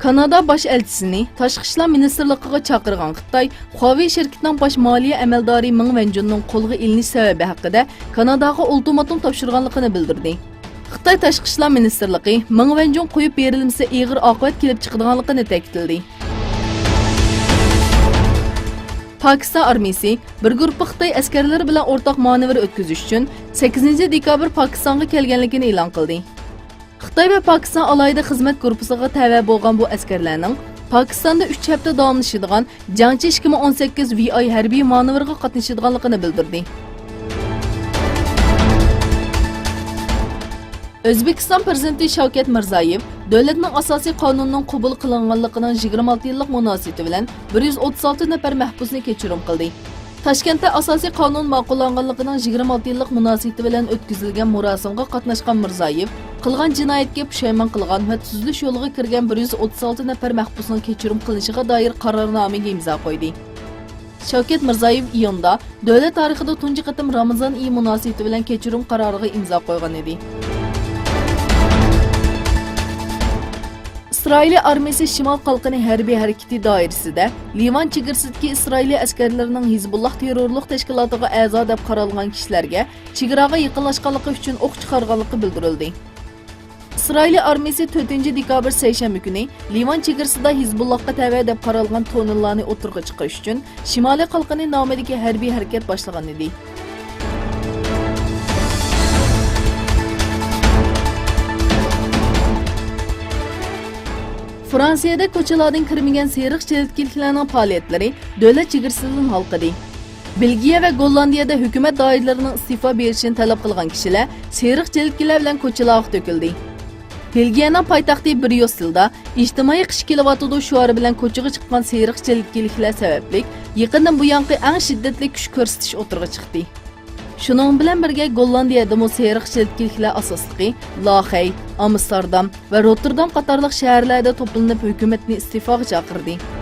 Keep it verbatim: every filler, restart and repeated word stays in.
كانادا باش ئەلچىسىنى تاشقى ئىشلار مىنىستىرلىقىغا چاقىرغان خىتاي خۇاۋېي شىركىتىنىڭ باش مالىيە ئەمەلدارى مېڭ ۋەنجۇننىڭ قولغا ئېلىنىش سەۋەبى ھەققىدە كاناداغا ئۇلتىماتوم تاپشۇرغانلىقىنى بىلدۈردى. خىتاي تاشقى ئىشلار مىنىستىرلىقى مېڭ ۋەنجۇن قويۇپ بېرىلمىسە ئېغىر ئاقىۋەت كېلىپ چىقىدىغانلىقىنى تەكىتلىدى. پاكىستان ئارمىيىسى بىر گۇرۇپپا خىتاي ئەسكەرلىرى بىلەن ئورتاق مانېۋىر ئۆتكۈزۈش ئۈچۈن سەككىزىنچى دېكابىر پاكىستانغا كەلگەنلىكىنى ئېلان قىلدى. خىتاي ۋە پاكىستان ئالاھىدە خىزمەت گۇرۇپپىسىغا تەۋە بولغان بۇ ئەسكەرلەرنىڭ پاكىستاندا ئۈچ ھەپتە داۋاملىشىدىغان جەڭچى ئىككى مىڭ ئون سەككىز ۋى ئاي ھەربىي مانېۋىرىغا قاتنىشىدىغانلىقىنى بىلدۈردى. ئۆزبېكىستان پىرېزىدېنتى شاۋكەت مىرزىيېۋ دۆلەتنىڭ ئاساسىي قانۇنىنىڭ قوبۇل قىلىنغانلىقىنىڭ يىگىرمە ئالتە يىللىق مۇناسىۋىتى بىلەن بىر يۈز ئوتتۇز ئالتە نەپەر مەھبۇسنى كەچۈرۈم قىلدى. تاشكەنتتە ئاساسىي قانۇن ماقۇللانغانلىقىنىڭ يىگىرمە ئالتە يىللىق مۇناسىۋىتى بىلەن ئۆتكۈزۈلگەن مۇراسىمغا قاتناشقان مىرزىيېۋ قىلغان جىنايەتكە پۇشايمان قىلغان ۋە تۈزىلىش يولىغا كىرگەن بىر يۈز ئوتتۇز ئالتە نەپەر مەھبۇسنىڭ كەچۈرۈم قىلىنىشىغا دائىر قارارنامىگە ئىمزا قويدى. شاۋكەت مىرزىيېۋ ئىيۇندا دۆلەت تارىخىدا تۇنجى قېتىم رامىزان ئېيى مۇناسىۋىتى بىلەن كەچۈرۈم قارارىغا ئىمزا قويغان ئىدى. ئىسرائىلىي ئارمىيىسى شىمال قالقىنى ھەربىي ھەرىكىتى دائىرىسىدە لىۋان چېگرىسىدىكى ئىسرائىلىي ئەسكەرلىرىنىڭ ھىزبۇللاھ تېررورلۇق تەشكىلاتىغا ئەزا دەپ قارالغان كىشىلەرگە چېگراغا يېقىنلاشقانلىقى ئۈچۈن ئوق چىقارغانلىقى بىلدۈرۈلدى. ئىسرائىلىي ئارمىيىسى تۆتىنچى دېكابىر سەيشەنبە كۈنى لىۋان چېگرىسىدا ھىزبۇللاھقا تەۋە دەپ قارالغان تونېللارنى ئوتتۇرىغا چىقىرىش ئۈچۈن شىمالىي قالقىنى نامىدىكى ھەربىي ھەرىكەت باشلىغان ئىدى. فرانسىيەدە كوچىلاردىن كىرمىگەن سېرىق جىلىتكىلىكلەرنىڭ پائالىيەتلىرى دۆلەت چېگرىسىدىن ھالقىدى. بېلگىيە ۋە گوللاندىيەدە ھۆكۈمەت دائىرىلىرىنىڭ ئىستېفا بېرىشىنى تەلەپ قىلغان كىشىلەر سېرىق جىلىتكىلەر بىلەن كوچىلارغا تۆكۈلدى. بېلگىيەنىڭ پايتەختى بريۇسسېلدا «ئىجتىمائىي قىش كېلىۋاتىدۇ» شوئارى بىلەن كوچىغا چىققان سېرىق جىلىتكىلىكلەر سەۋەبلىك يېقىندىن بۇيانقى ئەڭ شىددەتلىك كۈچ كۆرسىتىش ئوتتۇرىغا چىقتى. شۇنىڭ بىلەن بىرگە، گوللاندىيەدىمۇ سېرىق جىلىتكىلىكلەر ئاساسلىقى لاخەي، ئامستېردام ۋە روتتېردام قاتارلىق شەھەرلەردە توپلىنىپ، ھۆكۈمەتنى ئىستېفاغا چاقىردى.